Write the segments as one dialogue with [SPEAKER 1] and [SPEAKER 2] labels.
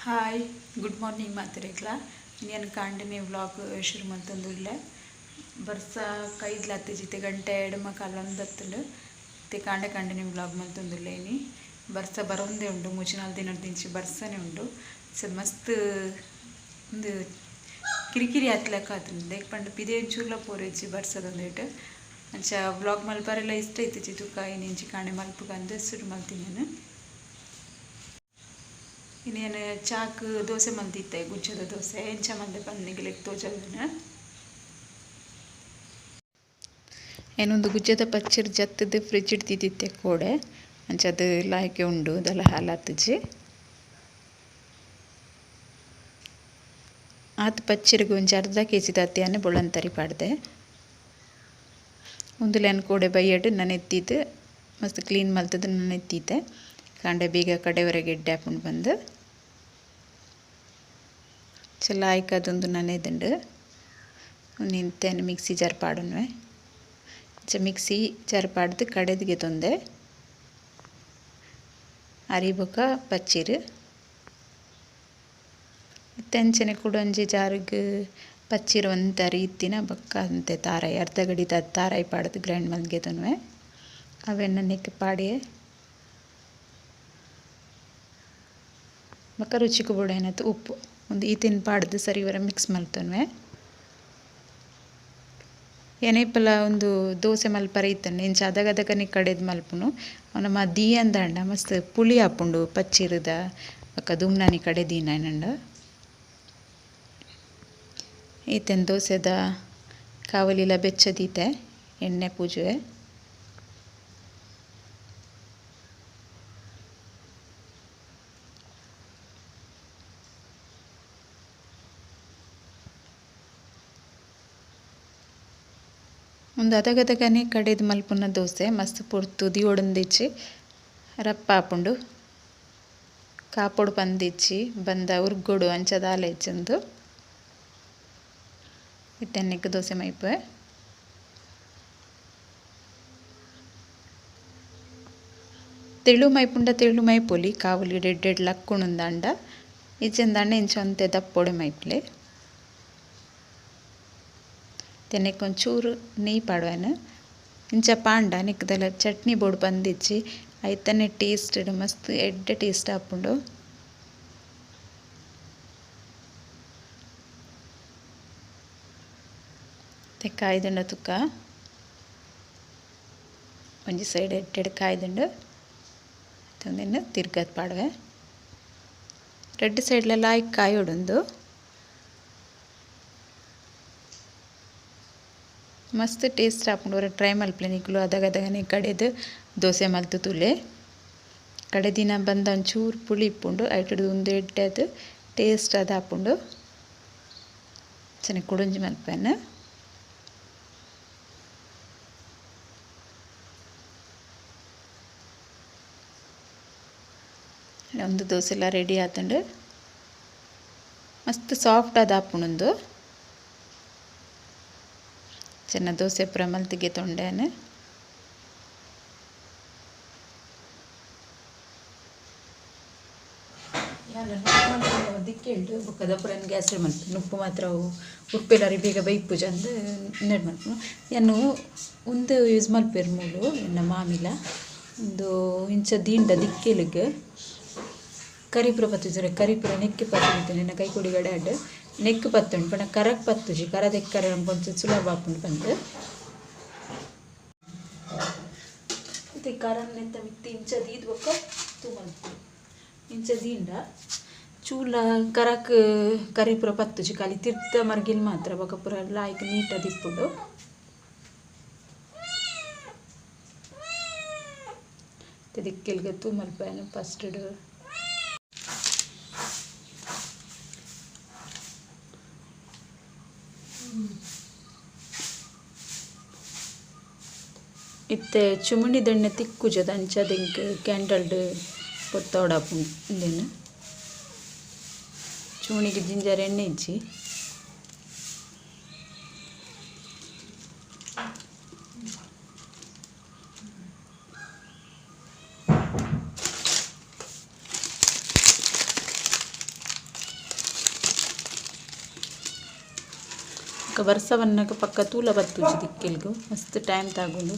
[SPEAKER 1] Hi, good morning ಮಾತೆರೆಗ್ಲ. ಇನಿಯನ್ ಕಾಂಡೆನೆ ವ್ಲಾಗ್ ಶುರು ಮಲ್ತೊಂದುಲ್ಲೆ. ಬರ್ಸ ಕೈದ್ಲಾತಿಜಿತೆ ಗಂಟೆ ಎಡಮ ಕಾಲೊಂದು ಬತ್ತುಂಡು. ಇತ್ತೆ ಕಾಂಡೆ ಕಾಂಡೆನೆ ವ್ಲಾಗ್ ಮಲ್ತೊಂದುಲ್ಲೆ ಇನಿ. ಬರ್ಸ ಬರೊಂದೇ ಉಂಡು, ಮೂಜಿ ನಾಲ್ ದಿನೊಡ್ದಿಂಚಿ ಬರ್ಸನೆ ಉಂಡು. ಸೊ ಮಸ್ತ್ ಉಂದು ಕಿರಿಕಿರಿ ಆತ್ಲಕ ಆತುಂಡು. ದೇಕ್ ಪಂಡ ಪಿದೆ ಒಂಚೂರ್ಲ ಪೋರೆಜ್ಜಿ ಬರ್ಸದೊಂದೇಟ್. ಅಂಚ ವ್ಲಾಗ್ ಮಲ್ಪರೆಲ ಇಷ್ಟ ಇತ್ತಿಜಿ ತುಕ ಇನಿಂಚಿ ಕಾಂಡೆ ಮಲ್ಪುಗಂದು ಶುರು ಮಲ್ತಿನೇನು. ಇನ್ನೇನು ಚಾಕ್ ದೋಸೆ ಮಲ್ತಿತ್ತೆ, ಗುಜ್ಜದ ದೋಸೆ. ಎಂಚ ಮಲ್ದೆ ಪಂದ್ ತೋಜಾವುನ. ಏನೊಂದು ಗುಜ್ಜದ ಪಚ್ಚಿರ್ ಜತ್ತದು ಫ್ರಿಜ್ ದೀದಿತ್ತೆ ಕೋಡೆ. ಅಂಚ ಅದು ಲಾಯ್ಕೆ ಉಂಡು ದಲ ಹಾಲಾತುಜಿ. ಆತ್ ಪಚ್ಚಿರ್ಗ್ ಒಂಜಿ ಅರ್ಧ ಕೆ ಜಿ ದಾತ್ಯಾನೆ ಬೊಳಂತರಿ ಪಾಡ್ದೆ. ಉಂದುಲೆನ್ ಕೋಡೆ ಬೈಯಡ್ ನನೆತ್ತಿದ್ ಮಸ್ತ್ ಕ್ಲೀನ್ ಮಲ್ತದು ನನೆತ್ತಿತ್ತೆ. ಕಾಂಡೆ ಬೇಗ ಕಡೆವರೆಗೆ ಎಡ್ಡೆ ಆಪುಂಡು ಬಂದು. ಲಾಯ್ಕ್ ಅದೊಂದು ನನೆದುಂಡು. ನಿಂತೇನು ಮಿಕ್ಸಿ ಜಾರ್ ಪಾಡುನ್ವೆ. ಇಂಚ ಮಿಕ್ಸಿ ಜಾರ್ ಪಾಡ್ದು ಕಡೆದಿಗೆ ತೊಂದೆ. ಅರಿ ಬೊಕ ಪಚ್ಚಿರು. ಇತ್ತೆ ಅಂಚನೆ ಕುಡೊಂಜಿ ಜಾರುಗ್ ಪಚ್ಚಿರು ಒಂತೆ ಅರಿ ಇತ್ತಿನ ಬೊಕ್ಕ ಅಂತೆ ತಾರಾಯಿ ಅರ್ಧ ಗಡಿತ ತಾರಾಯಿ ಪಾಡ್ದು ಗ್ರೈಂಡ್ ಮಲ್ತ್ ಗೆತೊನುವೆ. ಅವೆನ್ ನೆಕ್ಕ್ ಪಾಡಿಯೆ. ಬೊಕ್ಕ ರುಚಿಕ್ ಬೋಡಾಯಿನಾತ್ ಉಪ್ಪು. ಒಂದು ಈತೆನ್ ಪಾಡ್ದು ಸರಿವರ ಮಿಕ್ಸ್ ಮಲ್ತೊನುವೆ. ಎನೈಪಲ ಒಂದು ದೋಸೆ ಮಲ್ಪರೆ ಇತ್ತಂಡ ಇಂಚ ಅದಗದಗನೆ ಕಡೆದ್ ಮಲ್ಪುನು. ಅವು ನಮ್ಮ ದೀಯಂದಾಂಡ ಮಸ್ತ್ ಪುಳಿ ಆಪುಂಡು ಪಚ್ಚಿರುದ ಬೊಕ್ಕ ದುಮ್ನಾನಿ ಕಡೆ ದೀನಾಂಡ. ಈತೆನ್ ದೋಸೆದ ಕಾವಲಿಲ ಬೆಚ್ಚ ದೀತೆ ಎಣ್ಣೆ ಪೂಜುವೆ. ಒಂದು ಅದಗದಗನೆ ಕಡೆದ್ ಮಲ್ಪುನ ದೋಸೆ ಮಸ್ತ್ ಪೊರ್ತು ದಿಯೊಡೊಂದಿಜ್ಜಿ ರಪ್ಪ ಆಪುಂಡು. ಕಾಪೊಡು ಪಂದಿಜ್ಜಿ ಬಂದ ಉರ್ಗೊಡು ಅಂಚ ದಾಲ ಇಜ್ಜಿ ಇತ್ತೆ ನೆಕ್ಕ್ ದೋಸೆ ಮೈಪುವೆ. ತೆಳು ಮೈಪುಂಡ ತೆಳು ಮೈಪೊಲಿ ಕಾವಲಿ ಎಡ್ಡೆಡ್ ಲಕ್ಕುಣುಂದಾಂಡ ಇಜ್ಜಂದಾಂಡ ಇಂಚ ಒಂತೆ ದಪ್ಪೊಡೆ ಮೈಪುಲೆ. ನೆಕ್ಕ್ ಒಂಚೂರು ನೆಯ್ಯಿ ಪಾಡುವೆನು. ಇಂಚ ಪಾಂಡ ನೆಕ್ಕ್ ಚಟ್ನಿ ಬೋಡು ಪಂದಿಜ್ಜಿ ಐತನೆ ಟೇಸ್ಟ್ ಮಸ್ತ್ ಎಡ್ಡೆ ಟೇಸ್ಟ್ ಆಪುಂಡು. ಕಾಯ್ದುಂಡ ತುಕ್ಕ ಒಂಜಿ ಸೈಡ್ ಎಡ್ಡೆಡ್ ಕಾಯ್ದುಂಡು. ಉಂದೆನ್ ತಿರ್ಗದ್ ಪಾಡುವೆ. ರಡ್ಡ್ ಸೈಡ್ಲ ಲಾಯ್ಕ್ ಕಾಯೊಡುಂದು. ಮಸ್ತ್ ಟೇಸ್ಟ್ ಆಪುಂಡು. ಒರ ಟ್ರೈ ಮಲ್ಪುಲೆ ನಿಕುಲು ಅದಗದಗನೆ ಕಡೆದ್ ದೋಸೆ ಮಲ್ತ್ ತೂಲೆ. ಕಡೆ ದಿನ ಬಂದ ಒಂಚೂರು ಪುಳಿ ಇಪ್ಪುಂಡು ಐಟುಡು ಉಂದು ಎಡ್ಡೆದ್ ಟೇಸ್ಟ್ ಆದ್ ಆಪುಂಡು. ಅಂಚನೆ ಕುಡೊಂಜಿ ಮಲ್ಪೆನು. ಒಂದು ದೋಸೆಲ ರೆಡಿ ಆತುಂಡು. ಮಸ್ತ್ ಸಾಫ್ಟ್ ಆದ್ ಆಪುಂಡು ಉಂದು. ಚೆನ್ನ ದೋಸೆ ಪೂರ ಮಲ್ತ್ ಗೆತೊಂಡೆನು. ದಿಕ್ಕೆಲ್ಡು ಬೊಕ್ಕ ದಪುರನ್ ಗ್ಯಾಸ್ ಮಲ್ಪು ನುಪ್ಪು ಮಾತ್ರ ಉರ್ಪೆಲಾರಿ ಬೇಗ ಬೈಪುಜ ಅಂದ್ ಉಂದೆಡ್ ಮಲ್ಪುನು. ಯಾನ್ ಉಂದು ಯೂಸ್ ಮಲ್ಪೆರ್ ಮೂಲು ಎನ್ನ ಮಾಮಿಲ. ಉಂದು ಇಂಚ ದೀಂಡ ದಿಕ್ಕೆಲುಗ್ ಕರಿಪುರ ಪತ್ತುಜಿ ಕರಿಪುರ ನೆಕ್ಕ್ ಪತ್ತುಜಿ ಎನ್ನ ಕೈ ಕೊಡಿಗಡೆ ಅಡ್ಡ್ ನೆಕ್ಕ್ ಪತ್ತುಂಡು ಪಂಡ ಕರಕ್ ಪತ್ತುಜಿ ಕರ ದೆಕ್ಕರೆ ನಮಕ್ ಸುಲಭ ಆಪುಂಡು ಪಂದ್. ಇತ್ತೆ ಕರನ್ ನೆತ್ತ ಮಿತ್ತ್ ಇಂಚ ದೀದ್ ಬೊಕ್ಕ ತೂ ಮಲ್ಪೊಡು. ಇಂಚ ದೀಂಡ ಚೂಲ ಕರಕ್ ಕರಿಪುರ ಪತ್ತುಜಿ ಖಾಲಿ ತಿರ್ತ ಮರ್ಗಿಲ್ ಮಾತ್ರ ಬೊಕ್ಕ ಪೂರ ಲಾಯ್ಕ್ ನೀಟ್ ಆದ್ ಇಪ್ಪುಂಡು. ದಿಕ್ಕೆಲ್ಗ್ ತೂ ಮಲ್ಪುವೆನು ಫಸ್ಟ್ ಡ್. ಇತ್ತೆ ಚುಮುನಿದೆಣ್ಣೆ ತಿಕ್ಕುಜದ ಅಂಚಾದ್ ಎಂಕ್ ಕ್ಯಾಂಡಲ್ಡ್ ಪೊತ್ತವೊಡಾಪುಂಡು ಉಂದೆನ್. ಚುಮುನಿಗ್ ಜಿಂಜರ ಎಣ್ಣೆ ಇಜ್ಜಿ. ಬರ್ಸ ಬನ್ನಗ ಪಕ್ಕ ತೂಲ ಬತ್ತುಜಿ ದಿಕ್ಕೆಲ್ಗ್ ಮಸ್ತ್ ಟೈಮ್ ತಾಗುಂಡು.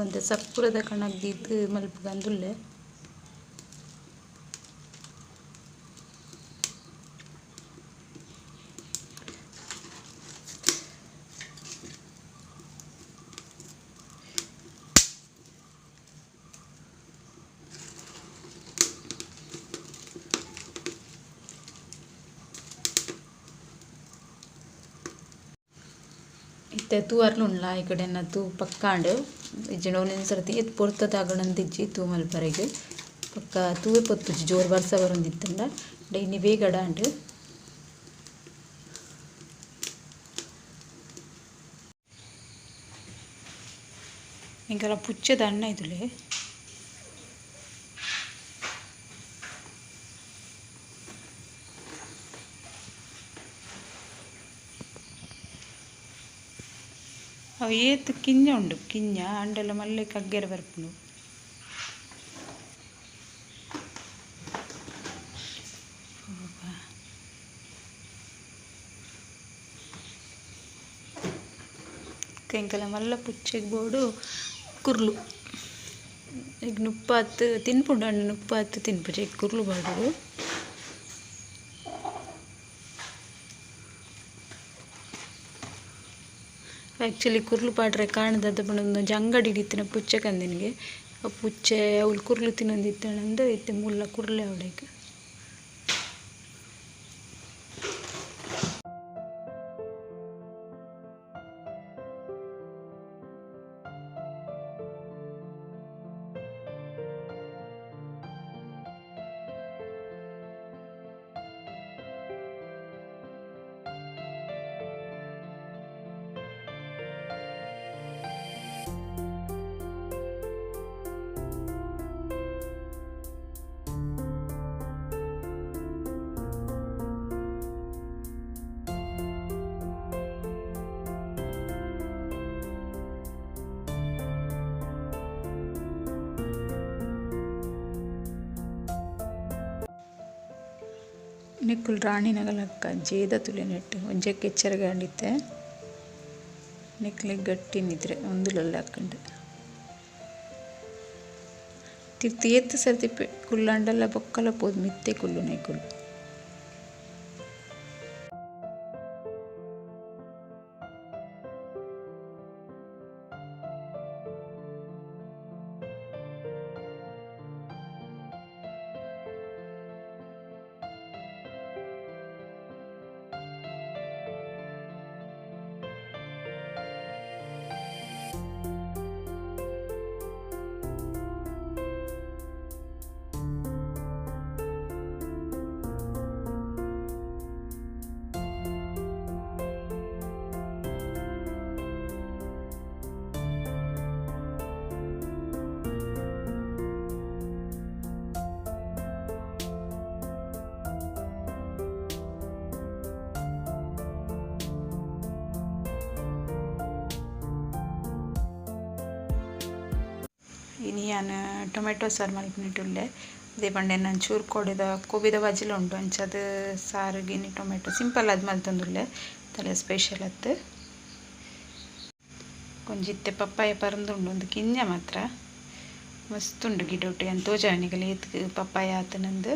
[SPEAKER 1] ಒಂತೆ ಸಪ್ಪುರದ ಕಣಕ್ ದೀದ್ ಮಲ್ಪುಗಂದುಲ್ಲೆ. ಇತ್ತೆ ತೂವರ್ಲುಂಡ್ಲ ಈ ಕಡೆನ ತೂ ಪಕ್ಕಾಂಡ್ ಇಜ್ಜಿಂಡ ಒಂದೊಂಜಿ ಸರ್ತಿ ಏತ್ ಪೊರ್ತು ತಾಗುಂಡು ತೂ ಮಲ್ಪರೆಗ್ ಬೊಕ್ಕ ತೂವೆ ಪೊತ್ತುಜಿ ಜೋರು ಬರ್ಸ ಬರೊಂದಿತ್ತುಂಡ ಇನಿ ಬೇಗಡ ಆಂಡ್. ಎಂಕಲ ಪುಚ್ಚೆದ ಅಣ್ಣ ಇದುಲೆ. ಅವು ಏತ್ ಕಿಂಜ ಉಂಡು ಕಿಂಜ ಅಂಡಲ ಮಲ್ಲೆ ಕಗ್ಗೆರೆ ಬರ್ಪುಂಡು. ಎಂಕಲ ಮಲ್ಲ ಪುಚ್ಚೆಗ್ ಬೋಡು ಕುರ್ಲು ಈಗ ನುಪ್ಪಾತ್ ತಿನ್ಪುಂಡು ಅಂಡ ನುಪ್ಪಾತ್ ತಿನ್ಪುಜಿ ಕುರ್ಲು ಬಾಡೋಡು. ಆ್ಯಕ್ಚುಲಿ ಕುರ್ಲು ಪಾಡ್ರೆ ಕಾರಣದ ಪಂಡ ಒಂಜಿ ಅಂಗಡಿ ಇತ್ತಿನ ಪುಚ್ಚೆ ಕಂದಿನಿಗೆ ಆ ಪುಚ್ಚೆ ಅವ್ಲು ಕುರ್ಲು ತಿನ್ನೊಂದಿತ್ತಂದು ಇತ್ತೆ ಮುಲ್ಲ ಕುರ್ಲೆ ಅವಳಿಗೆ. ನಿಕ್ಕುಲ್ ರಾಣಿನಗಲಕ್ಕ ಜೇದ ತುಲೆ ನೆಟ್ಟು ಒಂಜಕ್ಕೆ ಎಚ್ಚರಗೆ ಅಂಡಿತ್ತೆ ನಿಕ್ಲೆ ಗಟ್ಟಿ ನಿದ್ರೆ ಒಂದುಲಲ್ಲ ಹಾಕಂಡು ತಿರ್ತು ಏತ್ ಸರ್ತಿ ಕುಲ್ಲಾಂಡಲ್ಲ ಬೊಕ್ಕಲ ಪೋದು ಮಿತ್ತೆ ಕುಲ್ಲು ನೆಕ್ಕುಲು. ಇನಿ ಯಾನ್ ಟೊಮೆಟೊ ಸಾರು ಮಲ್ಪುನಿಟುಲ್ಲೆ ಅದೇ ಪಂಡೆ ಚೂರು ಕೋಡಿದ ಕೋಬಿದ ಬಜಿಲ ಉಂಡು ಅಂಚದ ಸಾರುಗೆ ಇನಿ ಟೊಮೆಟೊ ಸಿಂಪಲ್ ಆದ್ ಮಲ್ತೊಂದುಲ್ಲೆ ತಲೆ ಸ್ಪೆಷಲ್ ಅತ್ತು. ಒಂಜಿ ಇತ್ತೆ ಪಪ್ಪಾಯ ಪರಂದುಂಡು ಒಂದು ಕಿಂಜ ಮಾತ್ರ ಮಸ್ತ್ ಉಂಡು ಗಿಡೊಟ್ಟು ಯಾನ್ ತೋಜಾವನಿಗಲ ಏತ್ ಪಪ್ಪಾಯ ಆತನಂದು.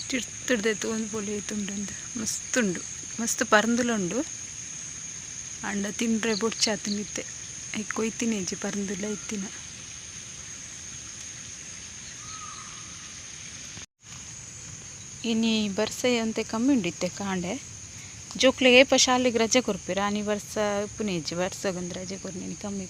[SPEAKER 1] ತಿರ್ತುಡ್ದೆ ತೂವೊಂದು ಪೋಲಿ ಏತುಂಡು ಅಂದ್ ಮಸ್ತ್ ಉಂಡು ಮಸ್ತ್ ಪರಂದುಲ ಉಂಡು. ಅಂಡ ತಿಂಡ್ರೆ ಬೊಡ್ಚಾತುಂಡಿತ್ತೆ ಐಕ್ ಕೊಯ್ತಿನೇಜಿ ಪರಂದುಲ ಇತ್ತಿನ. ಇನಿ ಬರ್ಸ ಒಂತೆ ಕಮ್ಮಿ ಉಂಡು ಇತ್ತೆ ಕಾಂಡೆ ಜೋಕ್ಲೆಗ್ ಏಪ ಶಾಲೆಗ್ ರಜೆ ಕೊರ್ಪೆರ್ ಆನಿ ಬರ್ಸ ಇಪ್ಪುನೇಜಿ ಬರ್ಸಗೊಂದು ರಜೆ ಕೊರ್ನಿನಿ ಕಮ್ಮಿ.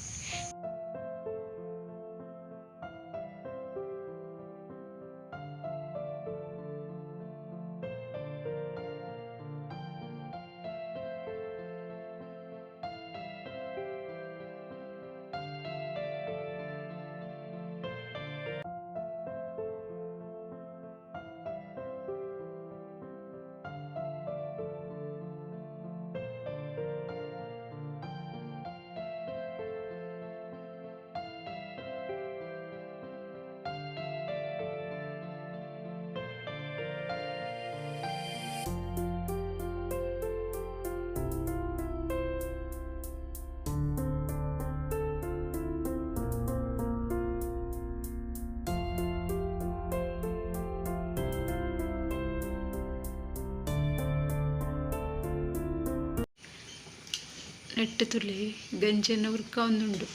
[SPEAKER 1] ನೆಟ್ಟ್ ತೂಲೆ ಗಂಜಿನ್ ಉರ್ಕಾವೊಂದುಂಡು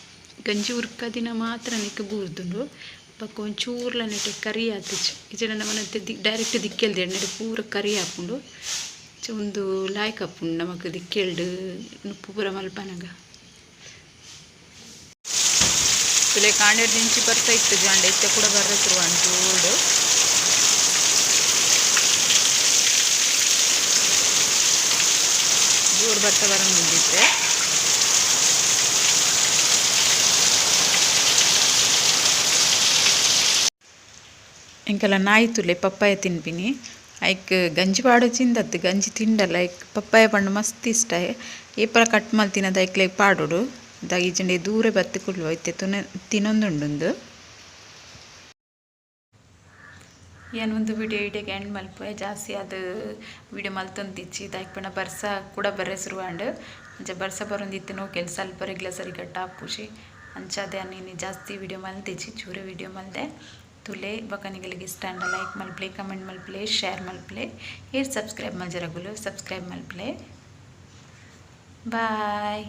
[SPEAKER 1] ಗಂಜಿ ಉರ್ಕದಿನ ಮಾತ್ರ ನೆಕ್ಕ್ ಬೂರ್ದುಂಡು. ಬೊಕ ಒಂಚೂರ್ಲ ನೆಟ್ ಕರಿ ಆತಿಜಿ ಇಜ್ಜಿಂಡ ನಮನ ಡೈರೆಕ್ಟ್ ದಿಕ್ಕೆಲ್ ದೀಂಡ ನೆಟ್ ಪೂರ ಕರಿ ಆಪುಂಡು. ಉಂದು ಲಾಯ್ಕ್ ಆಪುಂಡು ನಮಕ್ ದಿಕ್ಕೆಲ್ಡ್ ನುಪ್ಪು ಪೂರ ಮಲ್ಪನಗ. ತೂಲೆ ಕಾಂಡೆರ್ದಿಂಚಿ ಬರ್ಸ ಇತ್ತುಜಿ ಇತ್ತೆ ಕೂಡ ಬರ್ರೆ ಶುರು ಆಂಡ್ ಜೋರುಡು. ಜೋರು ಬರ್ಸ ಬರೊಂದುಂಡು ಎಂಕಲ ನಾಯಿ ತೂಲೆ ಪಪ್ಪಾಯ ತಿನ್ಪಿನಿ. ಐಕ್ ಗಂಜಿ ಪಾಡೊಚಿಂದತ್ತು ಗಂಜಿ ತಿಂಡಲ ಐಕ್ ಪಪ್ಪಾಯ ಪಂಡ ಮಸ್ತ್ ಇಷ್ಟ. ಏಪಲ ಕಟ್ ಮಲ್ತಿನದ ಐಕ್ಲೆಗ್ ಪಾಡೊಡು. ದಾಗಿ ಇಜ್ಜಿಂಡ ದೂರ ಬತ್ತ್ ಕುಲ್ಲುವ ಇತ್ತೆ ತಿನೊಂದುಂಡು. ಯಾನ್ ಒಂದು ವಿಡಿಯೋ ಇಡೆಗ್ ಎಂಡ್ ಮಲ್ಪುವೆ. ಜಾಸ್ತಿ ಆದ್ ವಿಡಿಯೋ ಮಲ್ತೊಂದಿಜ್ಜಿ ದಾಯೆ ಪಂಡ ಬರ್ಸ ಕೂಡ ಬರ್ರೆ ಶುರು ಆಂಡ್. ಅಂಚ ಬರ್ಸ ಬರೊಂದಿತ್ತಿನ ಕೆಲಸ ಅಲ್ಪರೆಗ್ಲ ಸರಿಕಟ್ಟ್ ಆಪುಜಿ. ಅಂಚಾದ್ ಯಾನ್ ಇನಿ ಜಾಸ್ತಿ ವಿಡಿಯೋ ಮಲ್ತಿಜಿ ಚೂರು ವಿಡಿಯೋ ಮಲ್ದೆ. ತೂಲೆ ಬೊಕ ನಿಗಲಿಗೆ ಇಷ್ಟ ಆಂಡ ಲೈಕ್ ಮಲ್ಪುಲೆ, ಕಮೆಂಟ್ ಮಲ್ಪುಲೆ, ಶೇರ್ ಮಲ್ಪುಲೆ. ಏರ್ ಸಬ್ಸ್ಕ್ರೈಬ್ ಮಲ್ಜರಗುಲು ಸಬ್ಸ್ಕ್ರೈಬ್ ಮಲ್ಪುಲೆ. ಬಾಯ್.